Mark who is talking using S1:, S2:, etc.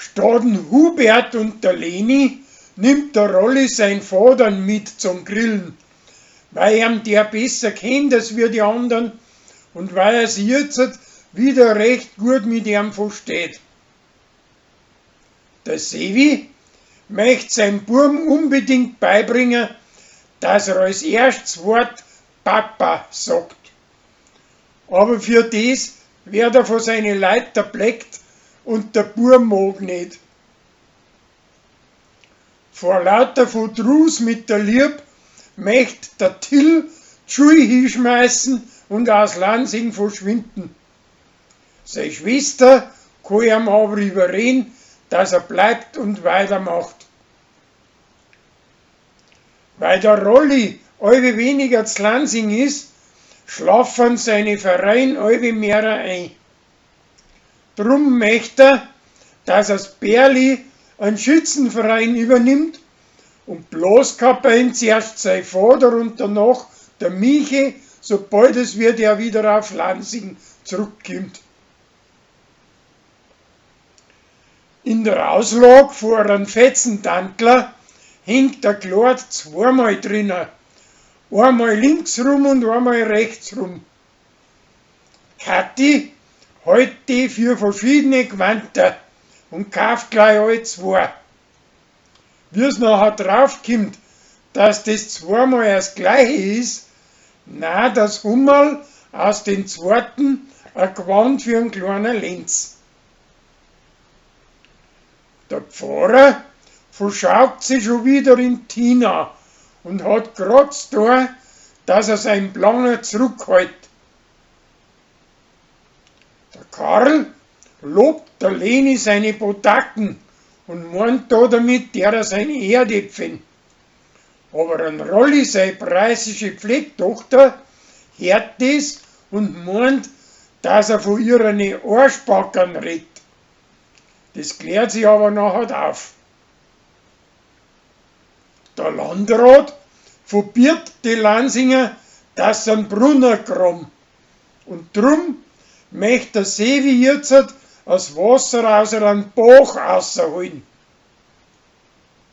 S1: Statt den Hubert und der Leni nimmt der Rolli sein Vater mit zum Grillen, weil ihm der besser kennt als wir die anderen und weil er sich jetzt wieder recht gut mit ihm versteht. Der Sevi möchte seinem Burm unbedingt beibringen, dass er als erstes Wort Papa sagt. Aber für das wird er von seinen Leuten bleckt und der Burm mag nicht. Vor lauter Verdruss mit der Lieb möchte der Till die Schule hinschmeißen und aus Lansing verschwinden. Seine Schwester kann ihm aber überreden, dass er bleibt und weitermacht. Weil der Rolli allwe weniger zu Lansing ist, schlafen seine Verein allwe mehrer ein. Drum möchte er, dass das Bärli einen Schützenverein übernimmt und bloß ihn zuerst sein Vater und danach der Michi, sobald es wird er wieder auf Lansing zurückkommt. In der Auslage vor einem Fetzentantler hängt der Klort zweimal drinnen. Einmal links rum und einmal rechts rum. Kathi hält die für verschiedene Gewandter und kauft gleich alle zwei. Wie es nachher draufkommt, dass das zweimal das gleiche ist, na, das Hummerl aus den zweiten ein Gewand für einen kleinen Lenz. Der Pfarrer verschaukt sich schon wieder in Tina und hat grad da, dass er seinen Planer zurückhält. Der Karl lobt der Leni seine Potacken und meint da damit der seine Erdäpfel. Aber ein Rolli, seine preußische Pflegtochter, hört das und meint, dass er von ihren Arschbackern redet. Das klärt sich aber nachher auf. Der Landrat verbirgt die Lansinger, dass sie einen Brunner graben. Und drum möchte der Sevi jetzt das Wasser aus einem Bach rausholen.